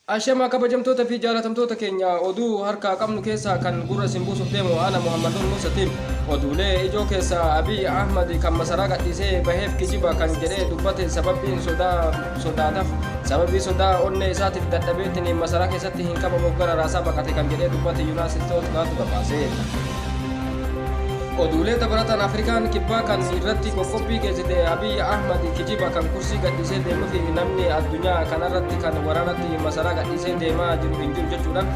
Ashama kabajamtoota fi jaalatamtoota keenya, oduu harkaa qabnu keessaa kan gurra isin buusuuf deemu ana Muhammad Nur Musatiin. Oduulee ijoo keessaa Abiy Ahmad kan masaraa gadhiisee baheef kijiba kan jedhee dubbate, sababbiin sodaa sodaataf sababii sodaa onnee isaatiif dadhabeetiin masaraa keessatti hin qabamuuf gara raasaa baqate kan jedhee dubbate Yunaas Istootgaatu gabaase. Oduulee dabalataan Afrikaan Kibbaa kan irratti qoqqobbii geessite Abiy Ahmad kijiba kan kursii gadhiisee deemuufi namni addunyaa kanarratti kan waraanatti masaraa gadhiisee deemaa jiru hin jiru jechuudhaan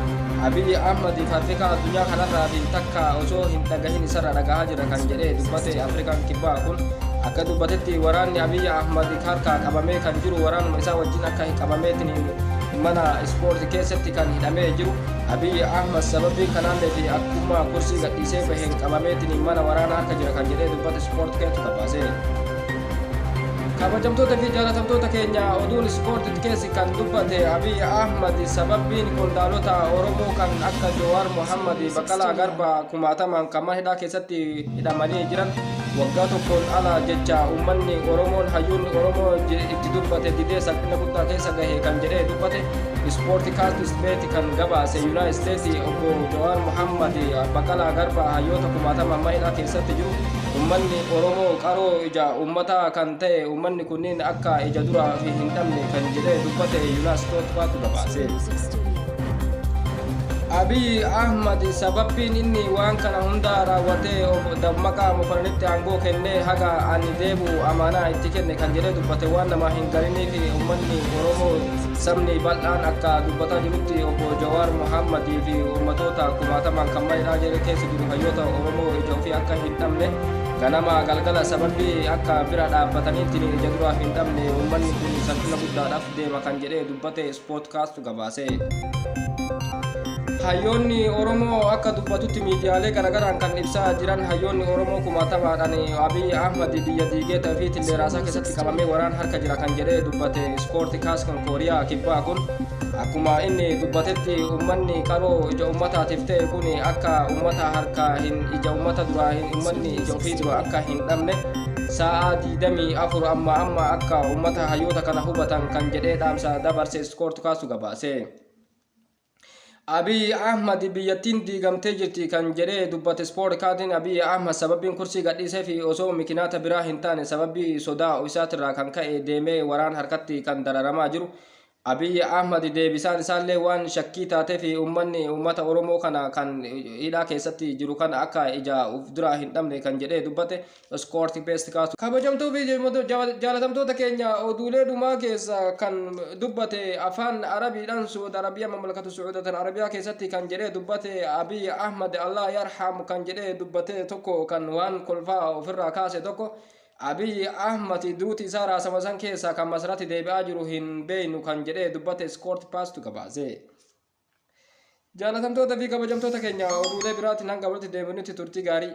Abiy Ahmad Afrikaa addunyaa kanarraa fi takka osoo hin dhagahin isarra dhagahaa jira kan jedhee dubbate. Afrikaan Kibbaa kun akka dubbatetti waraanni Abiy Ahmad harkaa qabamee kan jiru waraanuma isaa wajjin akka qabameetiin mana ispoortii keessatti kan hidhamee jiru Abiy Ahmad sababiin kanaallee fi akkuma kursii gadhiisee baheen qabameetiin mana waraana harka jira kan jedhee dubbate ispoortii keetu gabaase. Kabajamtoota fi jaalatamtoota keenya, oduun ispoortii keessi kan dubbate Abiy Ahmad sababbiin qondaalota Oromoo kan akka Jawaar Mohammad, Baqqalaa Garbaa kumaatamaan kan mana hidhaa keessatti hidhamanii jiran waggaa tokkoon ala jecha uummanni Oromoon hayyoonni Oromoo itti dubbate didee salphina guddaa keessa gahe kan jedhee dubbate ispoortii kaast ispeeti kan gabaase. Yuunaayit Isteetsi obbo Jawaar Mohammad, Baqqalaa Garbaa, hayyoota kumaatamaan mana hidhaa keessatti jiru, uummanni Oromoo qaroo ija uummataa kan ta'e uummanni kunniin akka ija duraa fi hin dhabne kan jedhee dubbate Yuunaas Tootfaatu gabaase. Music Studio. Abiy Ahmad sababbiin inni waan kana hunda raawwatee obbo Dammaqaa Mokononitti aangoo kennee haga ani deebi'u amaanaa itti kenne kan jedhee dubbate waan nama hin galinii fi uummanni Oromoo sabni bal'aan akka dubbataa jirutti obbo Jawaar Mohammadii fi uummatoota kumaatamaan kan mana hidhaa jira keessa jiru hayyoota Oromoo ija ofii akka hin dhabne ganama galgala sababii akka bira dhaabbataniitti ija duraa hin dhabne uummanni kun salphina guddaadhaaf deema kan jedhee dubbate ispoortkaastu gabaase. Hayyoonni Oromoo akka dubbatutti miidiyaalee garaagaraan kan ibsaa jiran hayyoonni Oromoo kumaatamaadhaan Abiy Ahmad biyya diigee fi tilleeraasaa keessatti qabamee waraan harka jira kan jedhee dubbate ispoortii kaas kan Kooriyaa Kibbaa kun akkuma inni dubbatetti uummanni qaroo ija uummataatiif ta'e kun akka uummata harka hin ija uummata duraa hin uummanni ija ofii dura akka hin dhabne sa'a 24 amma amma akka uummata hayyoota kana hubatan kan jedhee dhaamsa dabarse ispoortii kaasu gabaase. Abiy Ahmad biyyattiin diigamtee jirti kan jedhee dubbate ispoortkaatiin. Abiy Ahmad sababiin kursii gadhiisee fi osoo mikinaata biraa hin taane sababii sodaa isaatirraa kan ka'e deemee waraan harkatti kan dararamaa jiru. Abiy Ahmad deebisaan isaallee waan shakkii taatee fi uummanni uummata Oromoo kana kan hidhaa keessatti jiru kana akka ija uf duraa hin dhabne kan jedhee dubbate iskoorti beest kaasu. Kabajamtuu fi jaalatamtoota keenya, oduulee dhumaa keessa kan dubbate afaan Arabiidhaan Suud Arabiyaa Mamlakatu Suudatan Arabiyaa keessatti kan jedhee dubbate Abiy Ahmad Allah yarhamu kan jedhee dubbate tokko kan waan kolfaa ofirraa kaase tokko Abiy Ahmad duuti isaa raasama san keessaa kan masratti deebi'aa jiru hin beeynu kan jedhee dubbate iskoorti paastu gabaase. Jaalatamtoota fi kabajamtoota keenya, oduulee biraatiin hanga walitti deebinutti turtii gaarii.